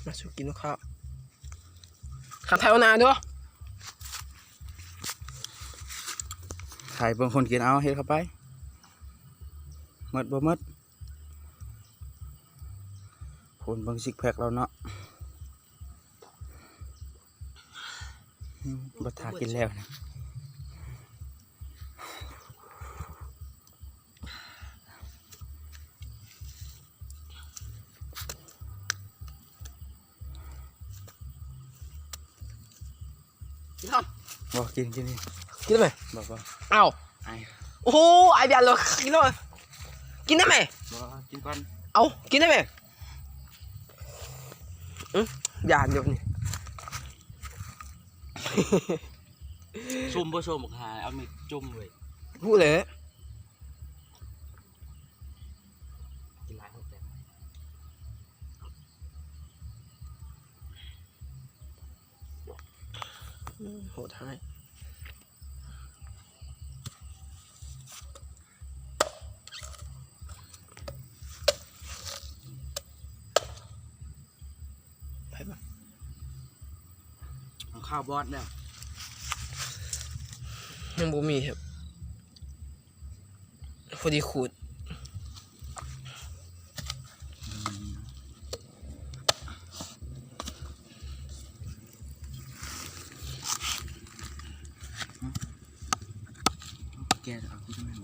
ມາສູ່ກິນເຂົ້າ ຄຳໄທເອົາໜ້າເດີ້ ຖ່າຍເບິ່ງຄົນກິນ ເອົາ ເຮັດເຂົ້າໄປ ໝົດບໍ່ໝົດ ຄົນເບິ່ງຊິກແພັກລາວເນາະ ອືມ ບໍ່ຖ້າກິນແລ້ວນະ. ກິນເນາະ ບໍ່ ກິນ ກິນ ກິນ ກິນໄດ້ໄໝ? ບໍ່ ບໍ່ ເອົ້າ ອາຍ ໂອ້ໂຫ ອາຍຢ້ານເລີຍ ກິນເນາະ ກິນໄດ້ໄໝ? ບໍ່ ກິນກ່ອນ ເອົ້າ ກິນໄດ້ໄໝ? ອື ຢ້ານຢູ່ນີ້ ສົ້ມບໍ່ສົ້ມ ບັກຫ່າ ເອົາມີດຈຸ່ມເວີຍ ຮູ້ແຫຼະ ກິນຫຼາຍໂພດແຫຼະ ອືມ ໂຫດຮ້າຍ ໄປບໍ່ ເອົາ ເຂົ້າບອດແລ້ວ ຍັງບໍ່ມີ ພໍດີຂູດ ແກະເອົາກິນແມ່ນ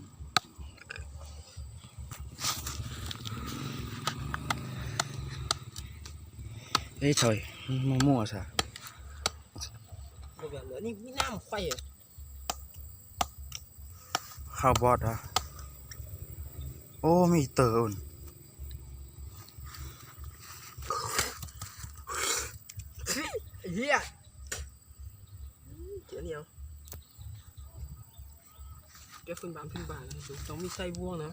ເອີຍ ຊອຍ ມົວໆ ຊະ ບໍ່ແມ່ນເດີ ນີ້ມີນ້ຳໄຟ ເຂົ້າບອດຫວາ ໂອ້ ມີເຕີ ເຮີ້ຍ ເຈົ້າໜຽວ ແກະພື້ນບ້ານ ພື້ນບ້ານ ຕ້ອງມີໃສ່ບ່ວງນະ.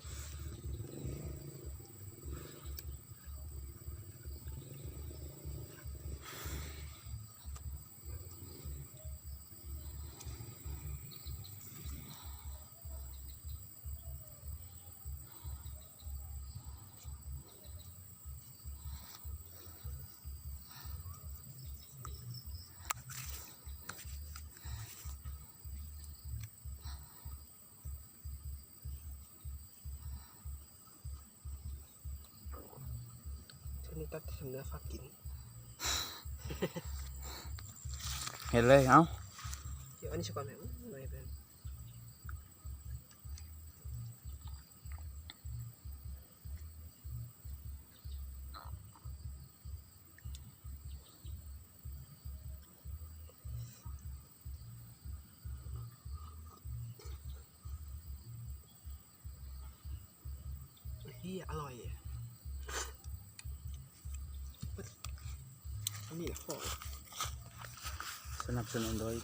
ໂຕນີ້ຕັດແຕ່ເນື້ອຝາກກິນ ເຮັດເລີຍ ເອົາ ດຽວອັນນີ້ຊະກ່ອນແມ່ ອື ໜ້ອຍເກີນ. ເຮີ້ຍ ອະລ່ອຍ ອັນນີ້ແຫຼະ ສະໜັບສະໜູນໂດຍ